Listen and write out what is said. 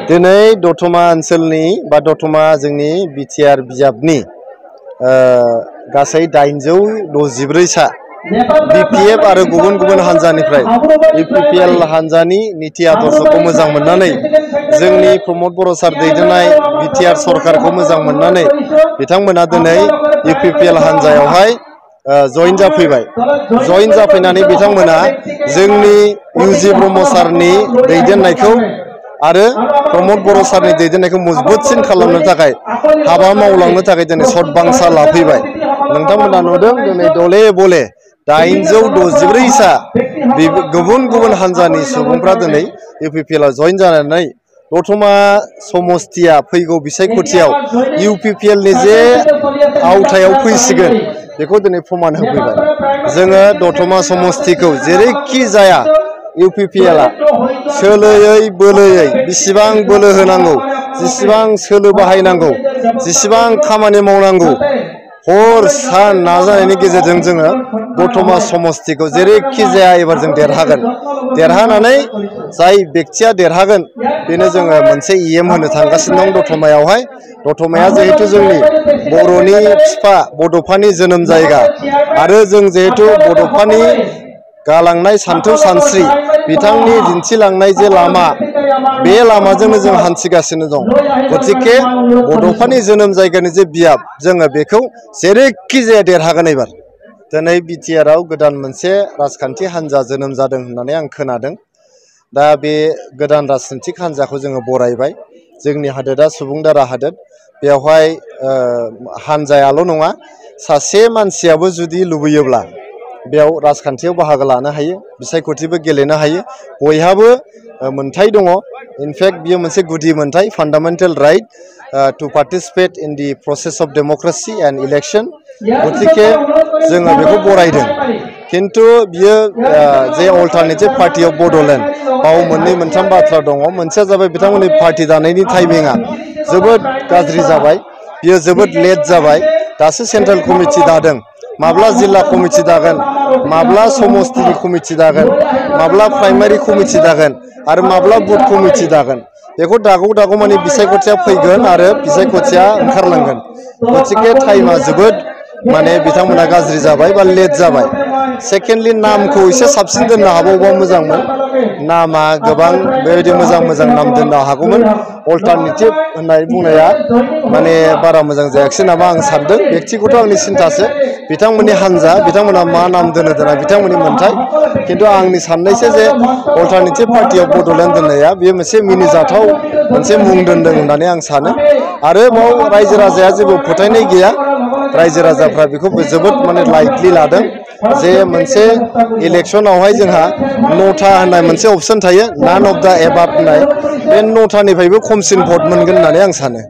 दिनै दतमा ओनसोलनि बा दतमा जोंनि बिटिआर बिजाबनि गासै 864 सा बिपिएफ आरो गुबुन गुबुन हानजानिफ्राय इउपिपिएल हानजानि नीति आदर्शखौ मोजां मोननानै जोंनि प्रमद बर' सार दैदेननाय बिटिआर सरकारखौ मोजां मोननानै बिथांमोना दिनै इउपिपिएल हानजायावहाय जइन जाफैबाय। जइन जाफैनानै बिथांमोना जोंनि इउजि ब्रह्म सारनि दैदेननायखौ आरो प्रमद बर' सारनि दैदेननायखौ मजबुतसिन खालामनो थाखाय हाबा मावलांनो थाखाय दिनै सतबांसा लाफैबाय। नोंथांमोना नुदों दिनै दले बले 864 सा गुबुन गुबुन हानजानि सुबुंफ्रा दिनै इउपिपिएलआव जइन जानानै दतमा समस्तिया फैगौ बिसायख'थियाव इउपिपिएलनि जे आवथायाव फैसिगोन बेखौ दिनै प्रमान होफैबाय। जोङो दतमा समस्तिखौ जेरैखि जाया इउपिपिएलआ सोलोयै बोलोयै बेसेबां बोलो होनांगौ, जेसेबां सोलो बाहायनांगौ, जेसेबां खामानि मावनांगौ हर सान नाजानायनि गेजेरजों जोङो दतमा समस्तिखौ जेरैखि जाया एबार जों देरहागोन। देरहानानै जाय बेक्तिया देरहागोन बेनो जोङो मोनसे इएम होनो थांगासिनो दं दतमायावहाय। दतमाया जिहेतु जोंनि बर'नि बिफा बड'फानि जोनोम जायगा आरो जों जिहेतु बड'फानि गालांनाय सान्थौ सानस्रि बिथांनि दिन्थिलांनाय जे लामा बे लामाजोंनो जों हान्थिगासिनो दं। गतिके बड'फानि जोनोम जायगानि जे बियाब जोङो बेखौ जेरैखि जाया देरहागोन एबार। दिनै बिटिआरआव गोदान मोनसे राजखान्थि हान्जा जोनोम जादों होननानै आं खोनादों। दा बे गोदान राजखान्थि हान्जाखौ जोङो बरायबाय। जोंनि हादोरा सुबुं दारा हादोर। बेवहाय हान्जायाल' नङा, सासे मानसियाबो जुदि लुबैयोब्ला बेयाव राजखान्थियाव बाहागो लानो हायो, बिसायख'थिबो गेलेनो हायो। बयहाबो मोन्थाय दङ। इनफेक्ट बियो मोनसे गुदि मोन्थाय, fundamental right to participate in the process of democracy and election. गतिके जोङो बेखौ बरायदों। खिन्थु बियो जे अल्टारनेटिभ पार्टि अफ बड'लेण्ड बाव मोननै मोनथाम बाथ्रा दङ। मोनसेया जाबाय बिथांमोननि पार्टि दानायनि टाइमिंआ जोबोद गाज्रि जाबाय, बियो जोबोद लेट जाबाय। दासो सेन्ट्रेल कमिटि दादों, माब्ला जिल्ला कमिटि दागोन, माब्ला समस्तिनि कमिटि दागोन, माब्ला प्राइमारि कमिटि दागोन आरो माब्ला बुथ कमिटि दागोन, बेखौ दागौ माने बिसायख'थिया फैगोन आरो बिसायख'थिया ओंखारलांगोन। गतिके टाइमा जोबोद माने बिथांमोना गाज्रि जाबाय बा लेट जाबाय। सेकेन्डलि नामखौ एसे साबसिन दोननो हाबावबा मोजांमोन। नामा गोबां बेबायदि मोजां मोजां नाम दोननो हागौमोन। अल्टारनेटिभ होननानै बुंनाया माने बारा मोजां जायाखिसै नामा आं सानदों। बेक्तिगत आंनि सिन्तासो, बिथांमोननि हान्जा, बिथांमोना मा नाम दोनो दोना बिथांमोननि मोन्थाय। खिन्थु आंनि साननायसो जे अल्टारनेटिभ पार्टि अफ बड'लेण्ड दोननाया बेयो मोनसे मिनिजाथाव मोनसे मुं दोनदों होननानै आं सानो। आरो बाव रायजो राजाया जेबो फोथायनाय गैया। रायजो राजाफ्रा बेखौ जोबोद माने लाइटलि लादों जे मोनसे इलेक्सनावहाय जोंहा 9था होननाय मोनसे अपसन थायो, नान अफ दा एबाब होननाय। बे 9थानिफ्रायबो खमसिन भट मोनगोन होननानै आं सानो।